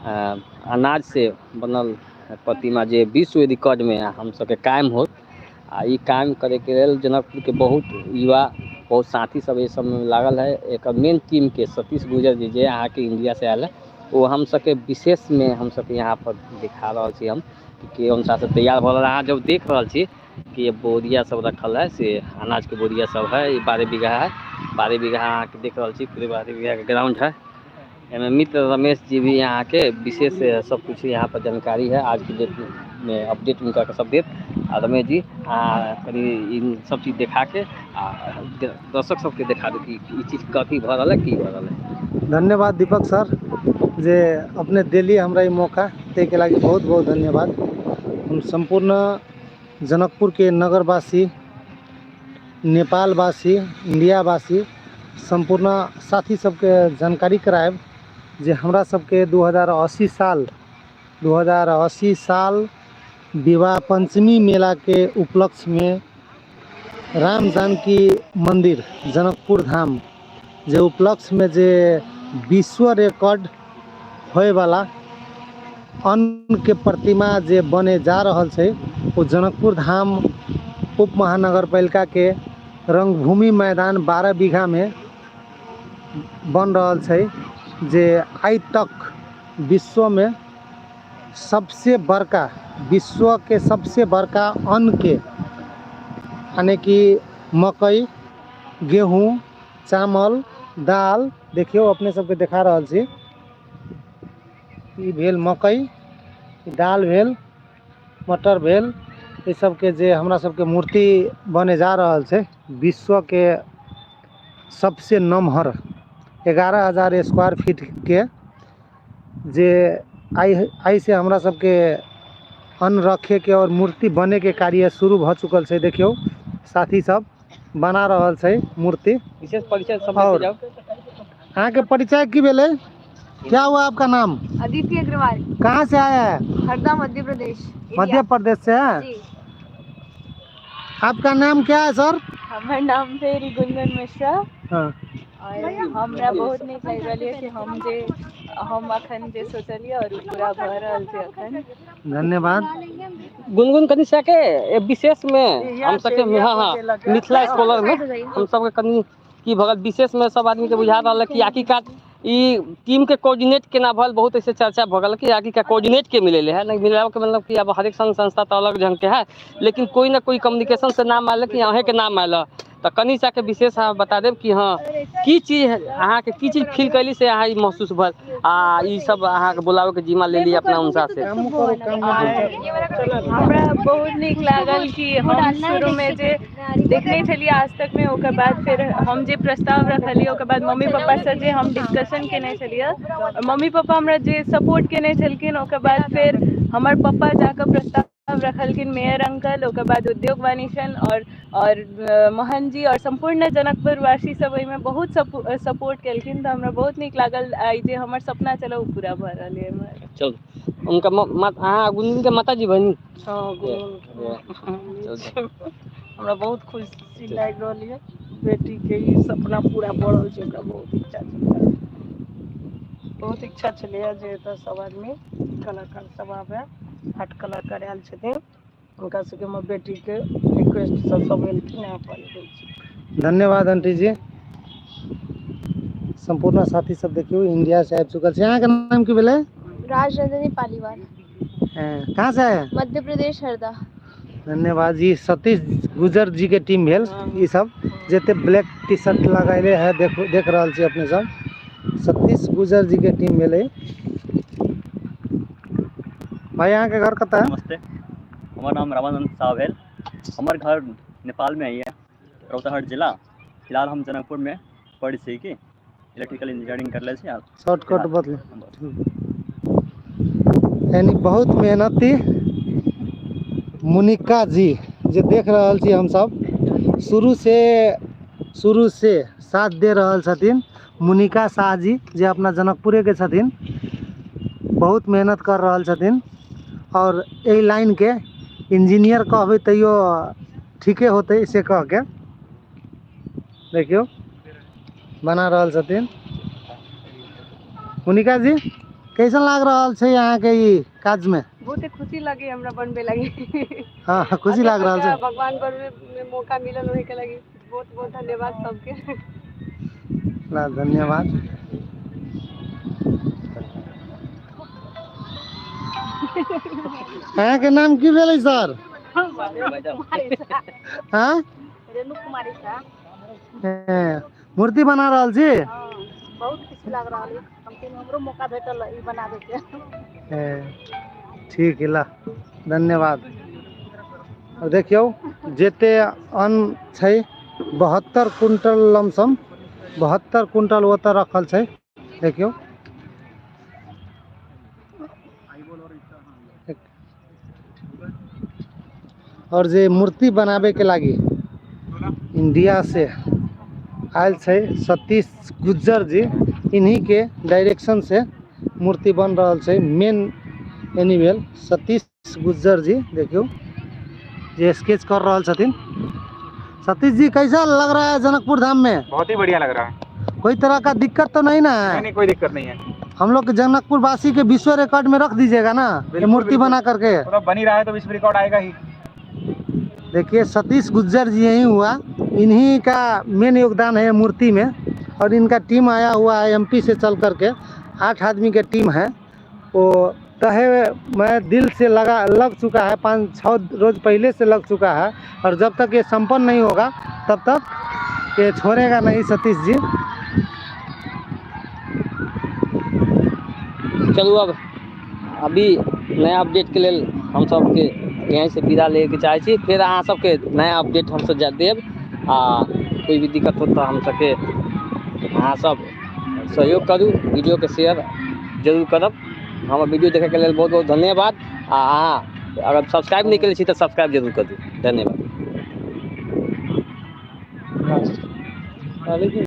अनाज से बनल प्रतिमा जे विश्व रिकॉर्ड में हम सबके कायम होत। आ ई काम करे के लेल जनकपुर के बहुत युवा बहुत साथी सब ये सब में लागल है। एक मेन टीम के सतीश गुजर जी जे अहाँ के इंडिया से आयल है, वो हम सबके विशेष में हम सबके यहाँ पर दिखा रहल छी हम कि अनुसार से तैयार भऽ रहल। अहाँ जब देख रहल छी कि ये बोरिया सब रखल है, से अनाज के बोरिया सब है। ये 12 बीघा है, 12 बीघा अहाँ के देख रहल छी, पूरे 12 बीघा के ग्राउंड है। एमे मित्र रमेश जी भी यहाँ के विशेष सब कुछ यहाँ पर जानकारी है। आज के डेट में अपडेट उनका के सब देत। आ रमेश जी कनी इन सब चीज देखा के आ दर्शक सबके देखा दू कि ई चीज कथी भऽ रहल है, की भऽ रहल है। धन्यवाद दीपक सर जे अपने देलियै हमरा ई मौका, ताहिके लागि बहुत बहुत धन्यवाद। हम सम्पूर्ण जनकपुर के नगरवासी, नेपालवासी, इंडियावासी सम्पूर्ण साथी सबके जानकारी करायब जे हमरा सबके 2080 साल विवाह पंचमी मेला के उपलक्ष्य में राम जानकी मंदिर जनकपुर धाम जे उपलक्ष्य में जे विश्व रिकॉर्ड होयवाला अन्न के प्रतिमा जे बने जा रहल छै, ओ जनकपुर धाम उप महानगरपालिका के रंगभूमि मैदान 12 बीघा में बन रहल छै, जे आइ तक विश्व में सबसे बड़का, विश्व के सबसे बड़का अन्न के यानी कि मकई, गेहूँ, चावल, दाल, देखियौ अपने सबके देखा रहल छी। ई भेल मकई, दाल भेल, मटर भेल, ई सबके जे हमरा सबके मूर्ति बने जा रहल छै विश्व के सबसे नमहर 11,000 स्क्वायर फीट के जे आइ से हमरा सबके अन्न रखे के और मूर्ति बने के कार्य शुरू भ चुकल छै। देखियौ साथी सब बना रहल छै मूर्ति। विशेष परिचय सब और जाओ। अहाँ के परिचय की भेलै? क्या हुआ आपका नाम? अदिति अग्रवाल। कहाँ से आया है? हरदा, मध्य प्रदेश। मध्य प्रदेश से है? जी। आपका नाम क्या है सर? हमर नाम भेल गुनगुन मिश्रा। हाँ। और हमरा बहुत नीक लागि रहल ये कि हम अखन जे सोचलियै और पूरा भऽ रहल छै अखन। धन्यवाद। गुनगुन कनी सके ए विशेष में हम सबके, हाँ हाँ, मिथिला स्कॉलर में हम सबके कनी की भगल विशेष में सब आदमी के बुझा रहल है कि आखिरकार ई टीम के कोऑर्डिनेट केना भल। बहुत ऐसे चर्चा भऽ गेल कि आखिरकार कोऑर्डिनेट के मिलेले है, नहीं मिलावे के मतलब कि अब हरेक संघ संस्था तो अलग ढंग के है, लेकिन कोई ना कोई कम्युनिकेशन से नाम आयल कि अहें के नाम आयल। तो कनी सा के विशेष अहाँ बता देब कि हाँ की चीज अहाँ के की चीज फील कैली से अहाँ ई महसूस भल आ ई सब अहाँ के बुलावे के जिम्मा लेली अपना अनुसार से। हमरा बहुत नीक लागल कि हम शुरू में जे देखने छलियै आज तक में, ओकर बाद फिर हम जे प्रस्ताव रखलियै, ओकर बाद मम्मी पापा से जे हम डिस्कशन केने छलियै, मम्मी पापा हमरा जे सपोर्ट केने छलखिन, ओकर बाद फिर हमर पप्पा जाकऽ प्रस्ताव रखलखिन मेयर अंकल, ओकर बाद उद्योग वाणिज्य और मोहन जी और सम्पूर्ण जनकपुरवासी सब एहिमे बहुत सपोर्ट केलखिन। तऽ हमरा बहुत नीक लागल आइ जे हमर सपना छलै ओ पूरा भऽ रहल यऽ हमर। चलू, उनका अहाँ गुनगुन के माताजी बहिनी? हाँ, गुनगुन के चलू। हमरा बहुत खुशी लागि रहल यऽ, बेटी के ई सपना पूरा भऽ रहल छै, ओकरा बहुत इच्छा छलै, बहुत इच्छा छलैए जे एतऽ सब आदमी कलाकार सब आबै, 8 कलाकार आयल छथिन, हुनका सबके हमर बेटी के रिक्वेस्ट से सब एलखिन हैं, अपन दै छी। धन्यवाद आंटी जी। सम्पूर्ण साथी सब देखियौ इंडिया से आबि चुकल छै। अहाँके नाम की भेलै? राजरंजनी पालीवाल। हाँ, कहाँ से आए? मध्य प्रदेश, हरदा। धन्यवाद जी। सतीश गुजर जी के टीम भेल ई सब, जते ब्लैक टी शर्ट लगैले है, देख रहल छी अपने सब, सतीश गुजर जी के टीम भेलै। भाई अहाँ के घर कतऽ है? नमस्ते, हमर नाम रामानंद साह भेल, हमर घर नेपाल में है, रौतहट जिला। फिलहाल हम जनकपुर में पढ़ै छी कि इलेक्ट्रिकल इंजीनियरिंग करले छी। शॉर्टकट बदल यानी बहुत मेहनती मुनिका जी जे देख रहल छी हम सब शुरू से साथ दे रहल छथिन। मुनिका साह जी जे अपना जनकपुरे के छथिन, बहुत मेहनत कर रहल छथिन और एहि लाइन के इंजीनियर कहबै तैयो ठीके होतै से कह के देखियौ बना रहल छथिन मुनिका जी। कैसन लाग रहल छै अहाँके ई काज में? बहुत खुशी लगे हमरा बनबे लगी। हाँ, खुशी लाग रहल छै। भगवान बनबे में मौका मिलल ओहि के लगी बहुत बहुत धन्यवाद सबके। ला, धन्यवाद। अहाँके नाम की भेलै सर? हाँ, रेणु कुमारी शाह। मूर्ति बना रहल छी? बहुत खुशी लाग रहल है, कम से कम हमरो मौका भेटल ई बनाबे के। ठीक है, ला, धन्यवाद। और देखियौ जते अन्न छै 72 कुंटल लमसम 72 कुंटल ओतऽ रखल छै। देखियौ और जे मूर्ति बनाबे के लागी इंडिया से आयल छै सतीश गुज्जर जी, इन्हीं के डायरेक्शन से मूर्ति बन रहल छै। मेन एनिमेल सतीश गुज्जर जी, देखियौ जे स्केच कर रहल छथिन। सतीश जी, कैसा लग रहा है जनकपुर धाम में? बहुत ही बढ़िया लग रहा है। कोई तरह का दिक्कत तो नहीं ना है? नहीं, नहीं, कोई दिक्कत नहीं है। हम लोग जनकपुर वासी के विश्व रिकॉर्ड में रख दीजिएगा ना ये बिल्कुल, मूर्ति बिल्कुल। बना करके। मतलब बन ही रहा है तो विश्व रिकॉर्ड आएगा ही। देखिए सतीश गुज्जर जी यही हुआ, इन्हीं का मेन योगदान है मूर्ति में। और इनका टीम आया हुआ है एमपी से चल करके, 8 आदमी के टीम है। वो तहे मैं दिल से लगा लग चुका है, 5-6 रोज पहले से लग चुका है। और जब तक ये संपन्न नहीं होगा तब तक ये छोड़ेगा नहीं सतीश जी। चलू अब अभी नया अपडेट के लेल हम सबके यहीं से विदा लेके चाहे छी। फिर अहाँ सबके नया अपडेट हम सब जा देब आ कोई भी दिक्कत हो तो हम सबके अहाँ सब सहयोग करू, वीडियो के शेयर जरूर करब। हमर वीडियो देखे के लेल बहुत बहुत धन्यवाद। आ अहाँ अगर सब्सक्राइब नहीं केले छी तो सब्सक्राइब जरूर कर दू। धन्यवाद। लेकिन